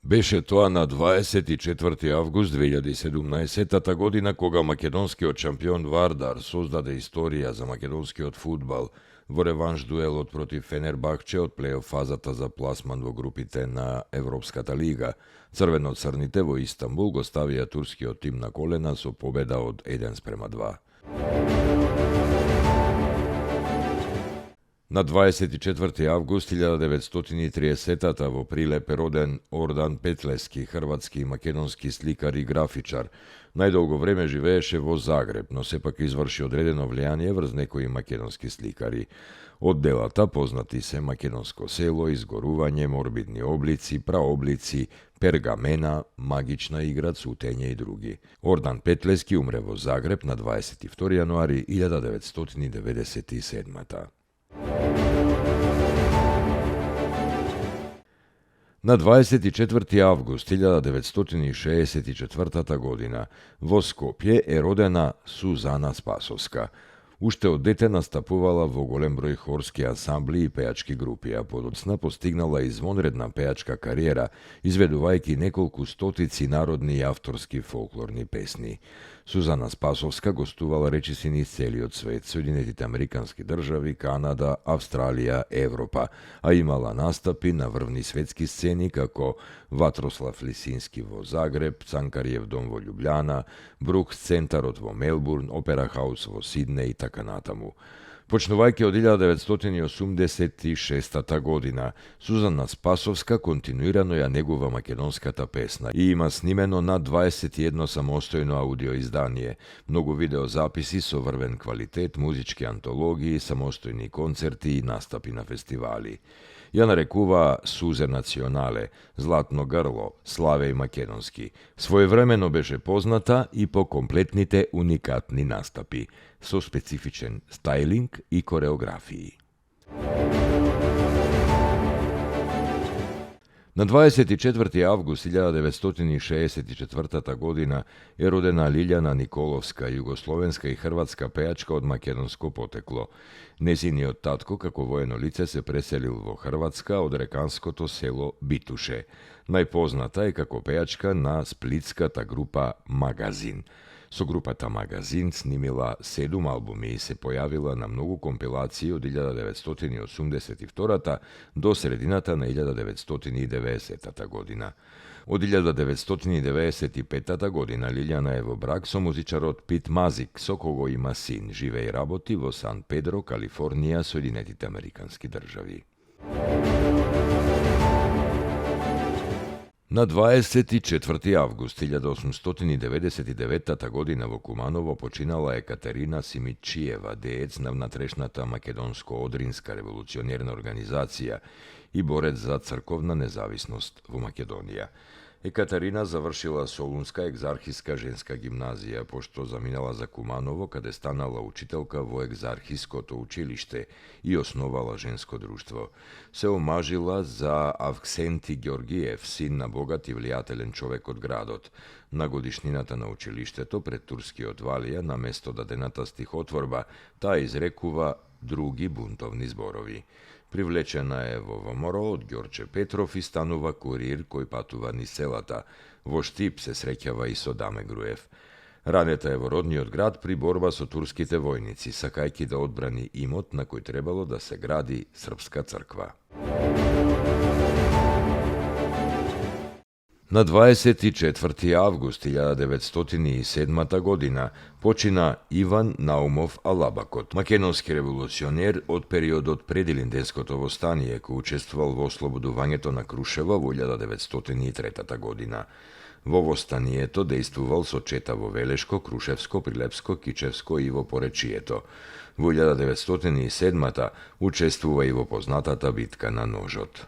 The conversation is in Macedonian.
Беше тоа на 24. август 2017 година кога македонскиот шампион Вардар создаде историја за македонскиот фудбал во реванш дуелот против Фенербахче од плејоф фазата за пласман во групите на Европската лига. Црвено-црните во Истанбул го ставија турскиот тим на колена со победа од 1:2. На 24. август 1930 во Прилеп е роден Ордан Петлески, хрватски и македонски сликар и графичар. Најдолго време живееше во Загреб, но сепак изврши одредено влијание врз некои македонски сликари. Од делата познати се Македонско село, Изгорување, Морбидни облици, Праоблици, Пергамена, Магична игра, Цутење и други. Ордан Петлески умре во Загреб на 22 јануари 1997. На 24. август 1964 година во Скопје е родена Сузана Спасовска. Уште од дете настапувала во голем број хорски ансамбли и пејачки групи, а подоцна постигнала извонредна пејачка кариера, изведувајќи неколку стотици народни и авторски фолклорни песни. Сузана Спасовска гостувала речиси низ целиот свет, Соединетите Американски држави, Канада, Австралија, Европа, а имала настапи на врвни светски сцени како Ватрослав Лисински во Загреб, Цанкариев дом во Љубљана, Брукс центарот во Мелбурн, Опера хаус во Сиднеј и така натаму. Почнувајќи од 1986 година, Сузана Спасовска континуирано ја негува македонската песна и има снимено над 21 самостојно аудиоиздание, многу видеозаписи со врвен квалитет, музички антологии, самостојни концерти и настапи на фестивали. Ја нарекува Сузе национале, златно грло, славеј македонски. Своевремено беше позната и по комплетните уникатни настапи, со специфичен стајлинг и кореографии. На 24. август 1964 година е родена Лилјана Николовска, југословенска и хрватска пејачка од македонско потекло. Незиниот татко како воено лице се преселил во Хрватска од реканското село Битуше. Најпозната е како пејачка на сплитската група Магазин. Со групата Магазин снимила 7 албуми и се појавила на многу компилации од 1982 до средината на 1990 година. Од 1995 година Лилјана е во брак со музичарот Пит Мазик, со кого има син, живее и работи во Сан Педро, Калифорнија, Соединетите Американски држави. На 24. август 1899 година во Куманово починала Екатерина Симичиева, деец на внатрешната македонско-одринска револуционерна организација и борец за црковна независност во Македонија. Екатерина завршила Солунска екзархиска женска гимназија, пошто заминала за Куманово, каде станала учителка во екзархиското училиште и основала женско друштво. Се омажила за Авксенти Ѓоргиев, син на богат и влијателен човек од градот. На годишнината на училиштето пред турскиот валија, на место дадената стихотворба, таа изрекува други бунтовни зборови. Привлечена е во ВМРО од Ѓорче Петров и станува курир кој патува низ селата. Во Штип се среќава и со Даме Груев. Ранета е во родниот град при борба со турските војници, сакајќи да одбрани имот на кој требало да се гради српска црква. На 24. август 1907 година почина Иван Наумов Алабакот, македонски револуционер од периодот пред Илинденското востание, кој учествувал во ослободувањето на Крушево во 1903 година. Во востанието дејствувал со чета во Велешко, Крушевско, Прилепско, Кичевско и во Поречието. Во 1907 учествува и во познатата битка на Ножот.